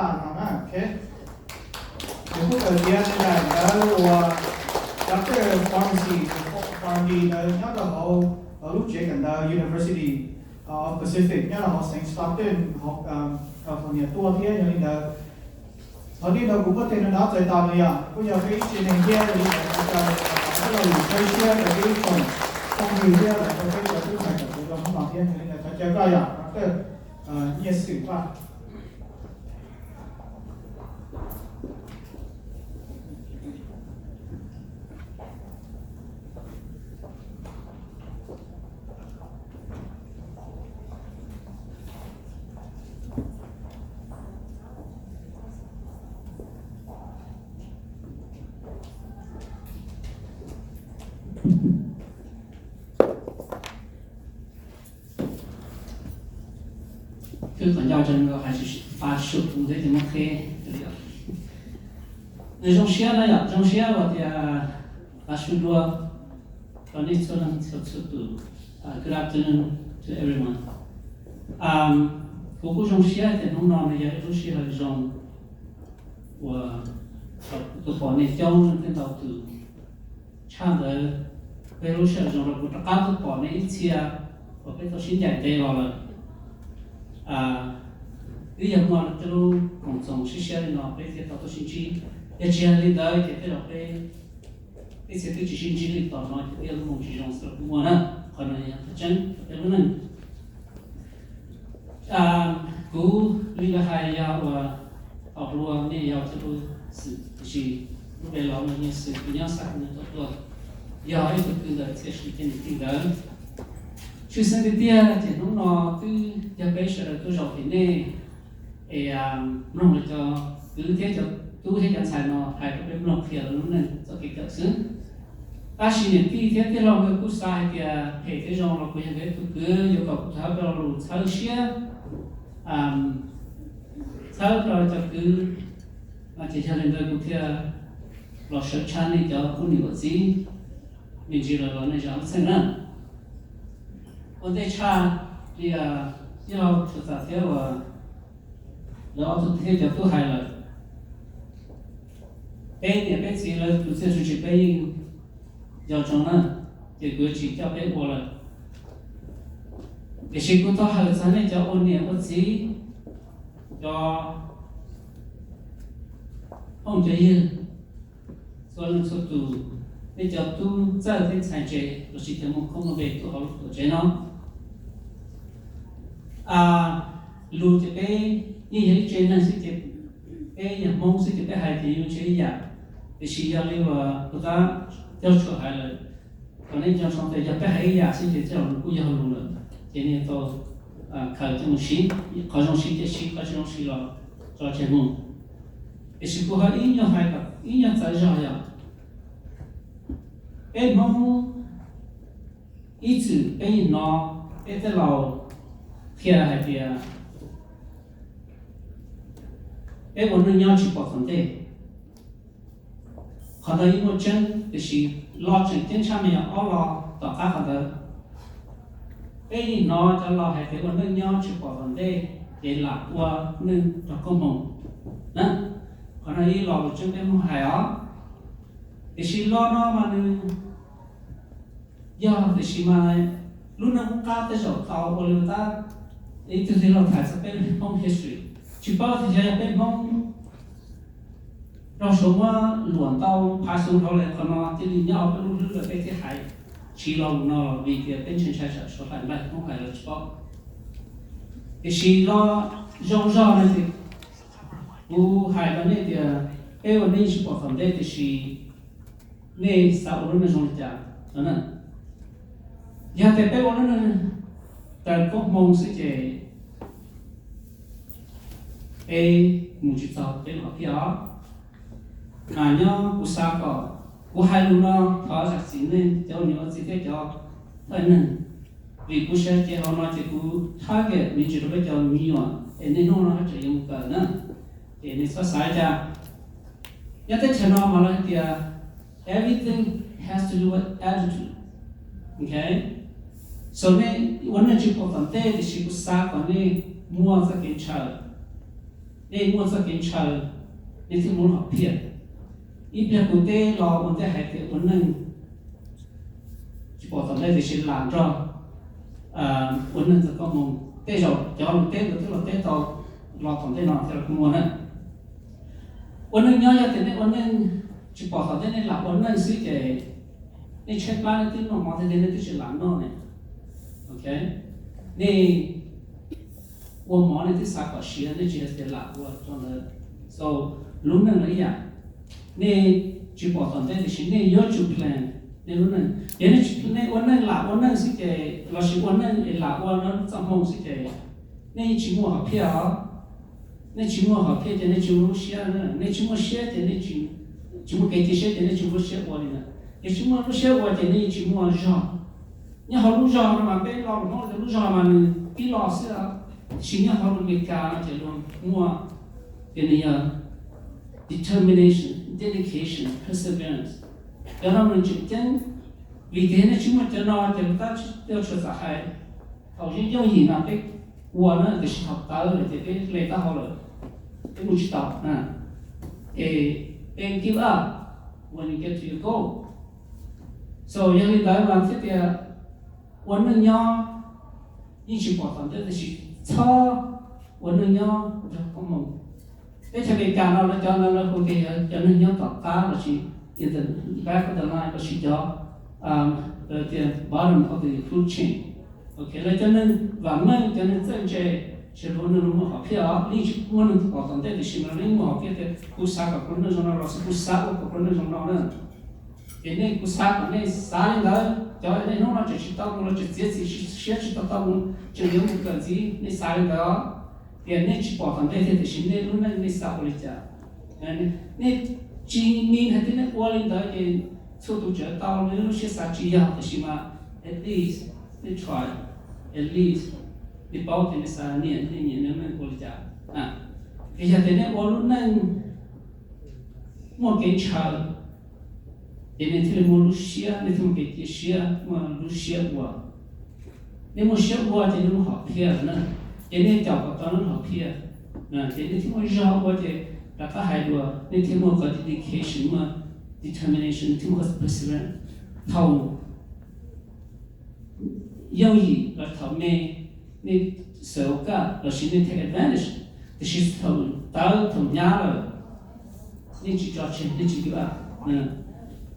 Ces kuj kawm tiav nyob ntawd uas doctor of pharmacy, pharmacy ntawd nyob rau hauv lub tsev kawm ntawv University of Pacific nyob rau hauv xeev Stockton, hauv California tuaj thiab. Yog li ntawd, qhov nej nrog kuv muab tej no txais tos no yog kuj yog peb ib tse neeg thiab, yog li ntawd thov caw koj los lus txawb siab rau peb ib tsoom phooj ywg thiab los rau peb cov tub hais kom kuv zoo hnub no thiab. Yog li ntawd thov caw koj yog doctor Nyiaj Xwm Vaj. Twb qhov ncauj tseem hais tsis pa sum tus ntiab ces muab qheb. Nws zoo siab na yom, zoo siab uas tias pa sum dua rau nej txhua leej txhua txhua tus. Good afternoon to everyone. Kuv kuj zoo siab tias hnub no nws yog ib lub sij hawm zoo uas kuv pom nej coob leej thiab ntau tus tshaj ntawd, peb lub sij hawm zoo rau kuv rov qab tuaj pom nej ib txhia uas peb tau sib ncaim ntev los lawm. Twb yog muaj tej lub koom txoos siab siab li no peb thiaj tau tuaj sib ntsib. Yog tsis yog li ntawd ces tej zaum peb ib txhia twb tsis sib ntsib li tos no ces twb yog lub moo tsis zoo xwb los kuj muaj na. Qhov no yog qhov tseeb rau peb lub neej. Kuv li lawv hais yog uas tau hlua nej yog cov lus xwm, tiam sis lub npe los no Nyiaj Xwm, kuv nyob Sacramento tuaj, yog ib tug kwv ntawm txhiaj Swm thiab niam tij nkawd. Tshwj xeeb tiag tiag ces hnub no twb yog peb sawv daws tuaj zaum tim nej es mloog lawv cov kwv thiab cov tub thiab cov ntxhais no hais rau peb mloog qhia lawv lub neej txoj kev kawm xwb. Tab sis niam tij thiab tij laug nkawd kuj xav hais tias phem thiab zoo los kuv yog nkawd ib tug kwv yuav kom kuv thov peb lo lus txhawb siab, txhawb rau cov kwv, ces yog li ntawd kuv thiaj los sawv tshaj nej cov phooj ywg ua txiv me ntsis los los nej zam lub txheej na. Ua ntej tshaj li tij laug Tshuas Txam thiab uas lawv ob tug thiab cov tub hais lawm, peb niam peb txiv lawv tus txiaj tus ntsig peb yeej nco ntsoov na, ces kuv yuav tsis coj peb ua lawm. Tiam sis kuv thov hawm txog nej cov ua niam ua txiv, cov phooj cov ywg, txhua leej txhua tus, nej cov tub txawj thiab ntxhais ntse los sis cov muaj khoob muaj npe tuaj hauv lub tuam tsev no. Lus ces peb yeej yog ib tse neeg xwb ces peb yog Hmoob xwb ces peb hais ces yeej tsis ib yam. Tiam sis yog li uas kuv tab coj tshuam hais lawm, kom nej nco ntsoov tias yog peb hais ib yam xwb ces tej zaum nws kuj yog lus lawm, ces nej tau khaws coj mus siv, qhov zoo siv ces siv, qhov tsis zoo siv los tso tseg mus. Tiam sis kuv ho ib nyuag hais kom ib nyuag txawv zog yog peb Hmoob ib txwm peb yeej hnov peb tej laus qhia hais tias peb ua neej nyob tsis pom tom ntej. Qhov ntawd yeej muaj tseeb, tiam sis lo tseem ceeb tshaj me nyuam ob lo tom qab qhov ntawd. Peb yeej hnov cov laus hais tias ua neej nyob tsis pom tom ntej, ces lam ua neej rau koob hmoov na. Qhov no ib lo lus tseeb peb Hmoob hais os. Tiam sis lo no mas nws yog, tiam sis mas lub neej qub qab tej zaum tau ua li tab ib tug tij laug hais txog peb Hmoob history, tsis paub tias xyov yog peb Hmoob raug Suav muab luam ntau phav xyoo dhau lawm qhov no thiaj li nyob peb lub hlwb lawm peb thiaj hais siv lo lus no los vim tias peb ntshai ntshai tsam Suav hais Nplog Hmoob hais los tsis paub. Tiam sis lo zoo zog no ces kuv hais rau nej tias peb ua neej tsis pom tom ntej tiam sis nej xav ua lub neej zoo li cas no na. Yog tias peb ua lub neej raws koob hmoov xwb ces peb mus tsis txog peb lub hom phiaj os. Mas nyob kuv xav kom kuv hais lus no thov zam txim nej cov niam ua txiv thiab cov thawj neeg, vim kuv siv cev hauv no ces kuv target me ntsis rau peb cov me nyuam es niaj hnub no haj tseem yuav mus kawm na, ces nej txhob xav li cas. Nyob teb chaws no mas lawv hais tias everything has to do with attitude. Ok, so nej ua neej tsis pom tom ntej tiam sis kuv xav kom nej muaj txoj kev ntshaw. nej muaj txoj kev ntshaw, nej thiaj muaj lub hom phiaj. Ib pliag kuv teb los ua ntej hais tias ua neej tsis pom tom ntej tiam sis lam nrog ua neej txog koob hmoov. Tej zaum cov lus teb ntawd twb los teb tau los tom ntej no thiab los kuj muaj na. Ua neej nyob yog tias nej ua neej tsis pom tom ntej, nej lam ua neej xwb ces nej tshaib plab nej twb noj mov thiab nej twb tsis lam noj ne. Ok, nej ua mov nej twb xav kom siav, nej tsis yog tias lam ua rau ntawd. So lub neej los ib yam, nej tsis pom tom ntej tiam sis nej yuav tsum plan nej lub neej. Ces nej ua neej lam ua neej xwb ces lossis ua neej es lam ua lub txoj hmoo xwb ces nej yeej tsis muaj hom phiaj os. Nej tsis muaj hom phiaj ces nej tsis muaj lub siab, nej tsis muaj siab ces nej tsis muaj kev cia siab ces nej tsis muaj lub siab ua li ntawd. Ces tsis muaj lub siab ua ces nej yeej tsis muaj zog. Nyob hauv lub zog no mas peb lo lus Hmoob tias lub zog mas nws pib los xwb, tiam sis nyob hauv lus Amelikas no ces luag muaj tias nws yog determination, dedication, perseverance. Cov no nws tseem ceeb, vim tias nej tsis muaj cov no ces lawv tab tsis tau tshua txawj hais. Thaum yooj yooj yim no peb ua na, tiam sis thaum tawv lawm ces peb hle taub hau lawm, peb mus tsis tau na. Es peb give up when you get to your goal. So yog li ntawd mas thiaj tias ua neej nyob yeej tsis pom tom ntej tiam sis txhob ua neej nyob nrog koob hmoov. Teb chaws Amelikas no lawv cov no lawv hu tias yog cov neeg nyob tom qab lossis in the back of the line lossis cov tias bottom of the food chain. Ok, lawv cov neeg vam meej, cov neeg txawj ntse, tsis yog luag neeg muaj hom phiaj os, yeej tsis muaj neeg pom tom ntej tiam sis mas yeej muaj hom phiaj tias kuv xav kom kuv neej zoo no lossis kuv xav ua kom kuv neej zoo no na. Ces nej, kuv xav kom nej xav li ntawd, cov nej hnub no tseem tsis tau mus los tseem txiav txim siab tsis tau tau mus, tseem yuav mus kawm ntxiv, nej xav li ntawd os. Tias nej tsis pom tom ntej thiab tiam sis nej lub neej nej xav ua li cas? Nej tsis mi hais tias nej ua li ntawd ces txhua tus tseem tau, nej lub siab xav tsis yog tiam sis mas at least nej try, at least nej paub tias nej xav, niam nej nyiam nej lub neej ua li cas. Ces yog tias nej ua lub neej muaj kev ntshaw, ces nej thiaj li muaj lub siab, nej thiaj muaj kev cia siab, muaj lub siab ua. Nej muaj siab ua ces nej muaj hom phiaj na, ces nej caum kom tau nej hom phiaj, ces nej thiaj muaj zog ua ces rov qab hais dua, nej thiaj muaj qhov dedication, muaj determination, nej thiaj muaj qhov perseverance. Thaum yooj yim los thaum me, nej xav ua kaj lossis nej take advantage, tiam sis thaum tawv thaum nyab lawm, nej tsis tso tseg, nej tsis give up.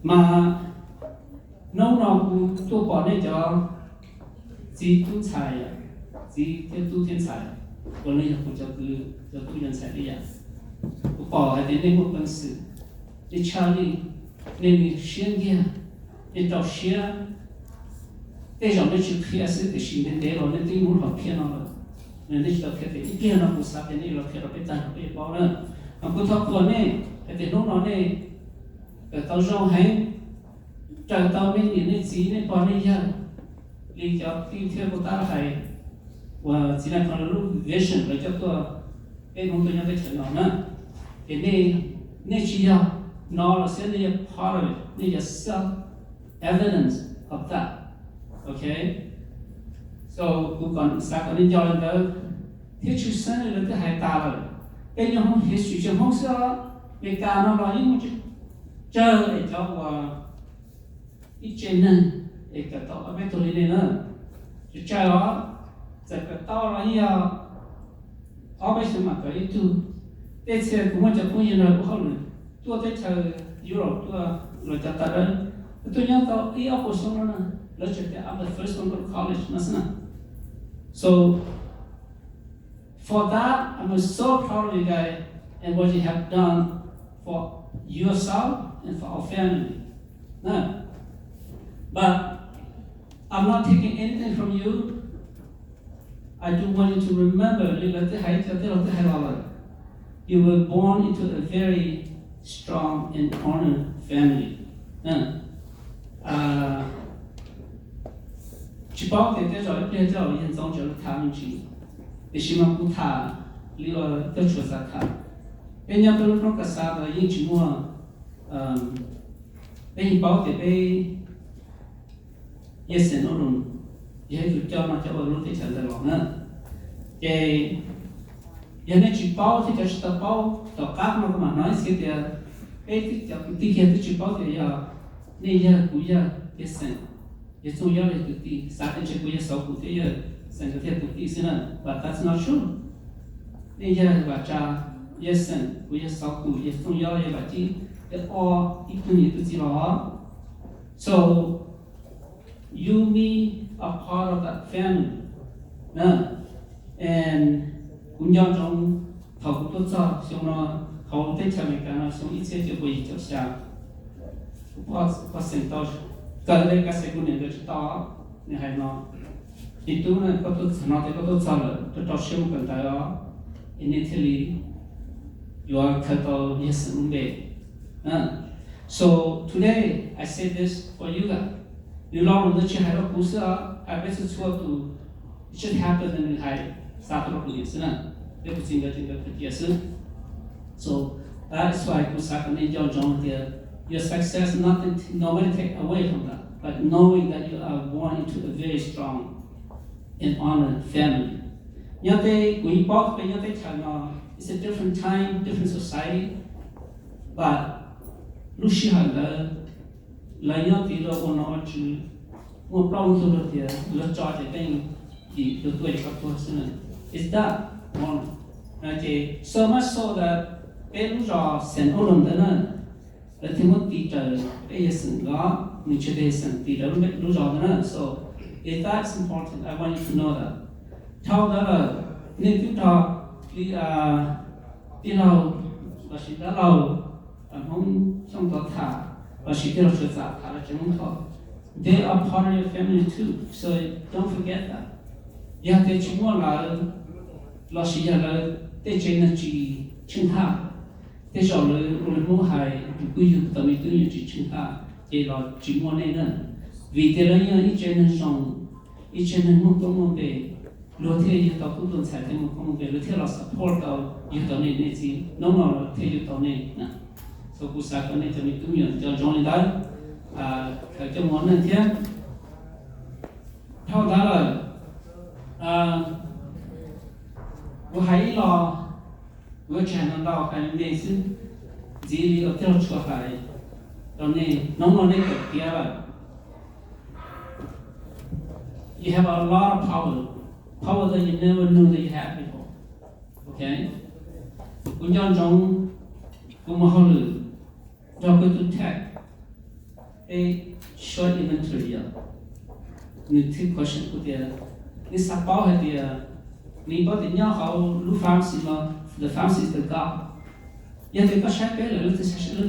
Mas hnub no kuv tuaj pom nej cov txiv tub ntxhais, txiv thiab tub thiab ntxhais, uas nej yog kuv cov kwv cov tub cov ntxhais ib yam. Kuv pom hais tias nej muaj peev xwm, nej tshaj lij, nej siab nyiag, nej rau siab. Tej zaum nej tsis qhia xwb tiam sis ntev ntev los nej twb muaj hom phiaj no lawm. Nej tsis tau qhia tias ib pliag no kuv xav tias nej los qhia rau peb tag nrho peb yuav paub na. Mas kuv thov qhuas nej hais tias hnub no nej kawm tau zoo heev, raws tau nej niam nej txiv nej pog nej yawg li cov tij thiab kuv tab hais, uas txiv Nais Phoo lawv lub vision lawv coj tuaj peb Hmoob tuaj nyob teb chaws no na. Ces nej tsis yog no los xwb, nej yog part of it, nej yog self evidence of that. Ok, so kuv xav kom nej nco li ntawd thiab tshwj xeeb li lawv twb hais tas lawm. Peb nyob Hmoob history tsis yog Hmoob xwb os, Meskas no los yeej muaj tsawg es cov uas ib tse neeg es kawm tau ob peb tug li nej na, tsis tsawg os. Txawm kawm tau los yeej yog ob peb xyoos mam kawm ib tug. Tej txhia kuv muaj cov phooj ywg no ua hauj lwm tuaj teb chaws Europe tuaj los cov tawv dawb, tuaj nyob tau ib ob puas xyoo no na, lawv tseem tias I'm the first one to college no xwb na. So for that, I'm so proud of you guys and what you have done for yourself and for our family. But I'm not taking anything from you. I do want you to remember, li lawv twb hais, cov tij laug twb hais los lawm, you were born into a very strong and honored family. Tsis paub tias tej zaum ib pliag tej zaum yawg Ntxoov tseem los tham me ntsis, tiam sis mas kuv tham li uas tau tshua xav tham. Peb nyob peb lub roob kas xav ntawd yeej tsis muaj, peb yeej paub tias peb yawg Xeem Nub Lus yog ib tug coj noj coj ua lub teb chaws ntawd los na. Ces Yog nej tsis paub thiab cov tsis tau paub, tom qab no kuv mam hnov ib txhia tias peb cov kwv tij kiag twb tsis paub tias yog nej yawg, kuv yawg, yawg xeem, yawg Txooj Yob, yawg kwv tij, xav tias ntshe kuv yawg Xauv Kum thiab yawg xeem nkawd thiaj kwv tij xwb na, but that's not true. Nej yawg Vam Tsa, yawg xeem, kuv yawg Xauv Kum, yawg Txooj Yob, yawg Vam Cib, yawg ob ib tug niam tug txiv los. So you, me, are part of that family. And kuv nco ntsoov thaum kuv tuaj txog xyoo no, hauv teb chaws Amelikas no xyoo ib txhiab cuaj puas yim caum xya, kuv poj xeem tau kawm le ka xes kuv niam nkawd tsis tau, nws hais no, me tub, koj tuaj txog no ces koj tuaj txog lawm, rau rau siab mus kawm ntawv os, es nej thiaj li yuav khaws tau yawg xeem lub npe. So today I say this for you guys. Nws lo lus ntawd tsis hais rau kuv xwb, hais peb txhua txhua tus. It just happened, nws hais xa tuaj rau kuv niam xwb na, thiab kuv txiv nkawd ces nkawd khaws cia xwb. So that is why kuv xav kom nej nco ntsoov hais tias your success, nothing, nobody take away from that, but knowing that you are born into a very strong and honored family. Nyob teb, kuv yeej paub tias nyob teb chaws no it's a different time, different society, but lub sij hawm ntawd lawv nyob tid luag ua nom ua tswv, muaj plaub ntug luag tias luag tso ces peb dim luag tuaj ces koj tuag xwb na. It's that one. Ces so much so that peb lub zos Saint Olaf ntawd na, lawv thiaj muab tis raws peb yawg xeem los, nws tsis yog yawg xeem, tis raws lub zos ntawd na. So if that's important, I want you to know that. Dhau ntawd lawm, nej twb nrog li tij laug lossis dab laug Hmoob Xyooj Tov tham lossis tij laug Tshuav Txam tham los tsev Hmoob Thoj, they are part of your family too, so don't forget that. Yog tias tsis muaj lawv lossis yog lawv tej tsev neeg tsis tsheej haj, tej zaum lawv ua li Hmoob hais yus kuj yug tau me tub nyuam tsis tsheej haj ces los tsis muaj nej na. Vim tias lawv yog ib tsev neeg zoo, ib tsev neeg muaj koob muaj npe, luag thiaj yug tau tub tau ntxhais thiab muaj koob muaj npe, luag thiaj los support tau, yug tau nej niam txiv, hnub no lawv thiaj yug tau nej na. So kuv xav kom nej cov me tub me nyuam nco ntsoov li ntawd, khaws coj mus ua neej thiab. Dhau ntawd lawm, kuv hais ib los, kuv yuav tsis hais ntau ntau, hais me me xwb. Ntxiv li uas tij laug Tshuav hais rau nej, hnub no nej kawm tiav lawm, you have a lot of power, power that you never knew that you had before. Ok, kuv nco ntsoov kuv mus hauj lwm nrog kuv tus tech, peb short inventory yom, nws thwj question kuv tias, nws xav paub hais tias, nws paub tias nyob hauv lub pharmacy no, the pharmacy is the god. Yog tias koj saib peb lawm, leej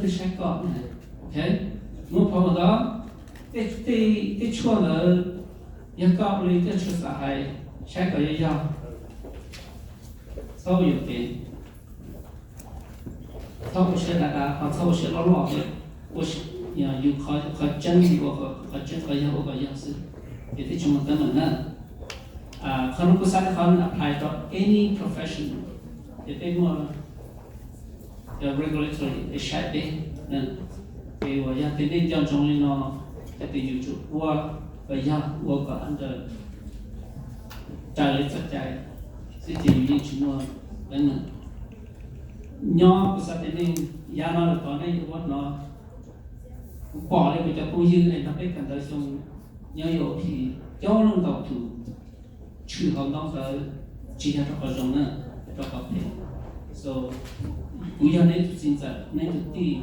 twg saib koj? Ok, muab phau ntawd, tej tshuaj ntawd yog koj ua li tij laug Tshuav Txam hais, saib kom yog yog. Txhob ua yuam kev, txhob ua siab dav dav, ho txhob ua siab loj loj thiab. Ua, yus qhov tseeb yus ua, qhov tseeb qhov yog ua kom yog xwb, ces thiaj tsis muaj teeb meem na. Qhov no kuv xav tias qhov no apply rau any professional, ces peb muaj regulatory es saib peb. Ces uas yog tias nej nco ntsoov li no, yog tias yus tsum ua kom yog, ua kom under, raws li txoj cai xwb ces yus yeej tsis muaj teeb meem. Nyob kuv xav tias nej yav no lawm tod nej yuav hnov, kuv pom li kuv cov phooj ywg es nrog peb kawm ntawv xyoo nyob U O P, coob leej ntau tus tshwm hauv ntawv ntawd tsis yog rau qhov zoo na, rau qhov phem. So kuv yog neb tus txiv ntxawm, neb tus tij,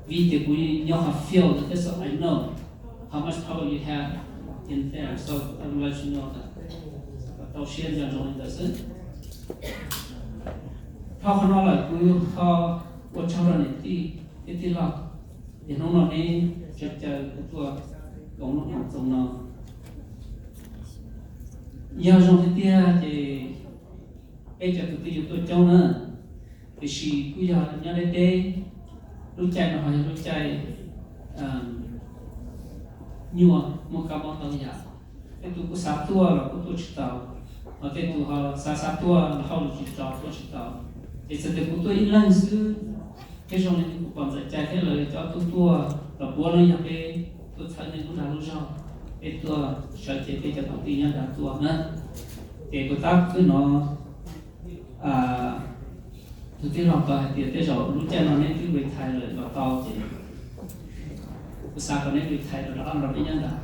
vim tias kuv nyob qhov field, that's all I know, how much power you have in there. So I would like to know that. Tau siab nco ntsoov li ntawd xwb. Dhau qhov no lawm kuv ho ua tsaug rau niam tij thiab tij laug, es hnub no neb tsa caw kuv tuaj koom lub koom txoos no. Yog zoo tiag tiag ces peb cov kwv tij yuav tuaj coob na, tiam sis kuj yog nyob deb deb, lub caij no ho yog lub caij nyuaj, muaj kab mob ntau yam. Tej tus kuj xav tuaj los kuj tuaj tsis tau, ho tej tus ho xav xav tuaj los hauj lwm tsis tso tuaj tsis tau. Ces txawm tias kuv tuaj ib leeg xwb, thiab zoo li kuv pom ntxawm cai thiab lawv cov tuaj tuaj los puav leej yog peb tuaj txhawb nej lub dag lub zog, peb tuaj sawv cev peb cov kwv tij nyob nrad tuaj na. Ces kuv tab kuv twb hnov Tus tij laug tau hais tias tej zaum lub caij no neb twb retire lawm los tau ces kuv xav kom neb retire los rov qab los nrog peb nyob ntag.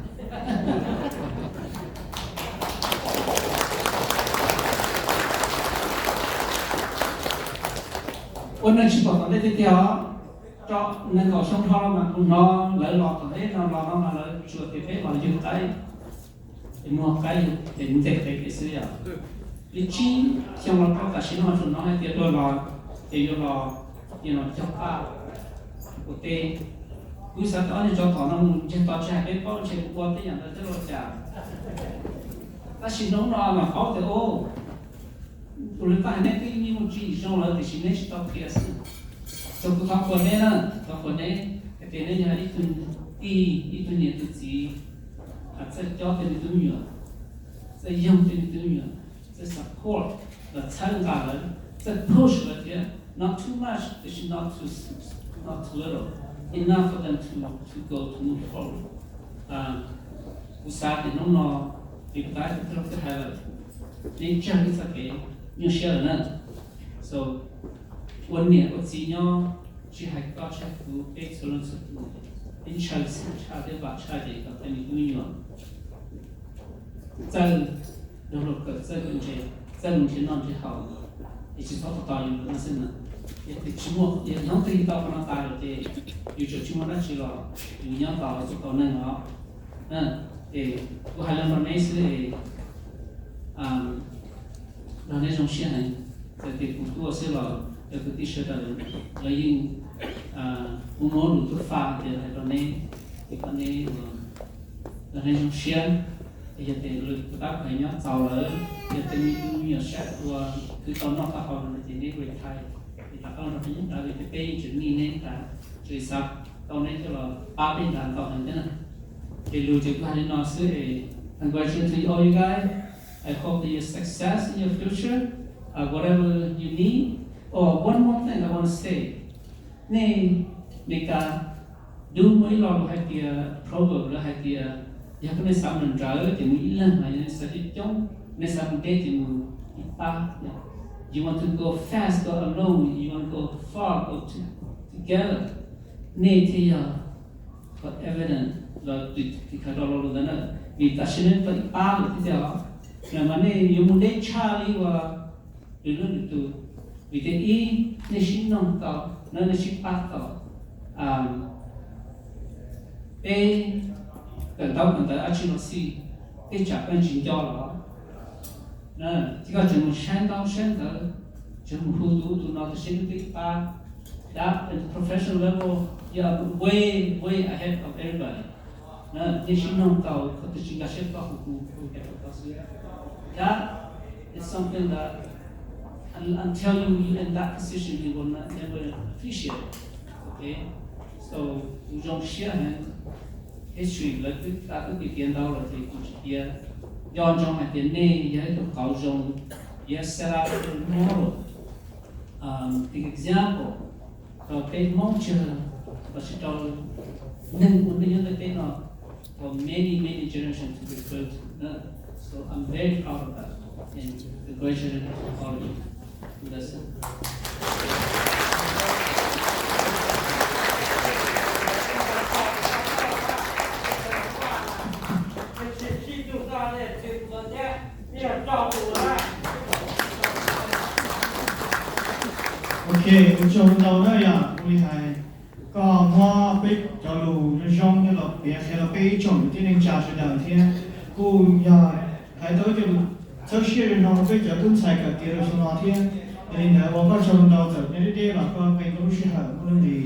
Ua neeg tsis pom tom ntej tiag tiag os. Rau nees nkaum xyoo dhau los mas kuv hnov lawv los tom teb no los no mas lawv tsuas tias peb los yug qaib, es muag qaib es nteg qev pem xwb yom. Li tsib xyoo los rau tam sim no tsuas hnov hais tias dua los ces yuav los, yuav los cog paj ua teb. Kuv xav tias ob niag tsov tom no mus ntsiag to tsis hais peb paub ntshe mus ua tej yam ntawd thiab los cas. Tab sis hnub no mas paub tias ua, tus lwm tab hais nej twb yeej muaj tswv yim zoo lawm tiam sis neb tsis tau qhia xwb. Txog kuv thov qhuas neb na, thov qhuas neb hais tias neb yog ib tug tij, ib tug niam tus txiv txawj cob tej me tub me nyuam, txawj yoog tej me tub me nyuam, txawj support, los txhawb nqa lawv, txawj push lawv thiab, not too much tiam sis not too, not too little, enough for them to, to go to move forward. Kuv xav tias hnub no, vim kuv tab tus tij laug twb hais lawm, neb tsawg ib txoj kev nyuaj siab lawm na. So, ua niam ua txiv nyob, tsis hais koj tsis hais kuv, peb txhua leej txhua tus, peb ntshaw tshaj thiab vam tshaj ces kom tej me tub me nyuam txawj dob laug kawm, txawj kawm ntse, txawj mus nrhiav noj nrhiav haus, es tsis txhob tos tos yus lawm no xwb na. Yog tias tsis muaj, yog hnub twg yus tau qhov no tas lawm ces yus tseem tsis muaj dab tsi los yus nyob tos txog tau neeg os. Es kuv hais los rau neb xwb es nrog neb zoo siab heev, txawm tias kuv tuaj xwb los cov kwv tij sawv daws lawv yeej muab lus tub faj tias hais rau neb, es kom neb ua, nrog neb zoo siab. Es yog tias lwm tus tab pheej nyob txaus lawm, yog tias nws tus me nyuam sab ua khwv tau noj tau haus no ces neb retire, es rov qab los nrog peb nyob ntawd, vim tias peb yeej tseem need neb ntag, tseem xav tau neb coj los pab peb ntag ntau heev thiab na. Ces lus ces kuv hais li no xwb es, congratulations to all you guys. I hope that your success in your future, uh, whatever you need. Oh, one more thing I want to say. Nej Meskas dub muaj ib lo lus hais tias, proverb lawv hais tias, yog koj nej xav mus nrawm ces mus ib leeg, mas yog nej xav coob coob, nej xav mus deb ces mus ib pab. You want to go fast, go alone. You want to go far, go to-, together. Nej thiaj yog evidence los tim khawv rau lo lus ntawd na. Vim tam sim no nej tau ib pab lawm thiab tiag, mas nej yuav mus deb tshaj li uas lwm lub lwm tus. Vim tias ib, nej sib noog tau, nej sib pab tau. Peb kawm ntaub kawm ntawv dab tsi los xij, tej tsam koj tsis nco los, ces koj tseem mus saib ntaub saib ntawv, tseem mus hu tus ub tus no, tab sis nej twb ib pab. That in professional level, you are way, way ahead of everybody. Nej sib noog tau, koj twb tsis nkag siab, koj hu hu hu rau koj xwb. That is something that un-, until you, you in that position, you will not, never appreciate it. Okay? So, kuv zoo siab heev. History lawv twb, lawv twb piav ntau lawm ces kuv tsis piav. Nco ntsoov hais tias nej yog ib tug qauv zoo, yog set up a model, an example rau peb Hmoob tseg, los sis rau neeg ua neej nyob ntawm peb no for many, many generations to refer to. So I'm very proud of that and congratulations to all of you. Ok, ua tsaug ntau na yom, ua li hais koj muab peb cov lus zoo zoo coj los piav qhia rau peb ib tsoom kwv tij neej tsa sawv daws thiab kuj yog hais tau ib co lus txhawb siab zoo zoo rau peb cov tub ntxhais kawm tiav rau xyoo no thiab. Yog li ntawd ua koj tsaug ntau, txawm nyob deb deb los koj qee koj lub sij hawm muaj nuj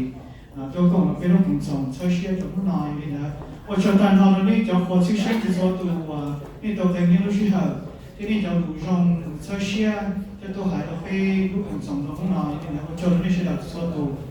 nqis tuaj koom rau peb lub koom txoos txhawb siab rau hnub no. Yog li ntawd ua tsaug tag nrho rau nej cov qhua txhawb siab txhua tus uas nej tau qee nej lub sij hawm thiab nej cov lus zoo txhawb siab coj tuaj hais rau peb lub koom txoos rau hnub no. Yog li ntawd ua tsaug rau nej sawv daws txhua tus.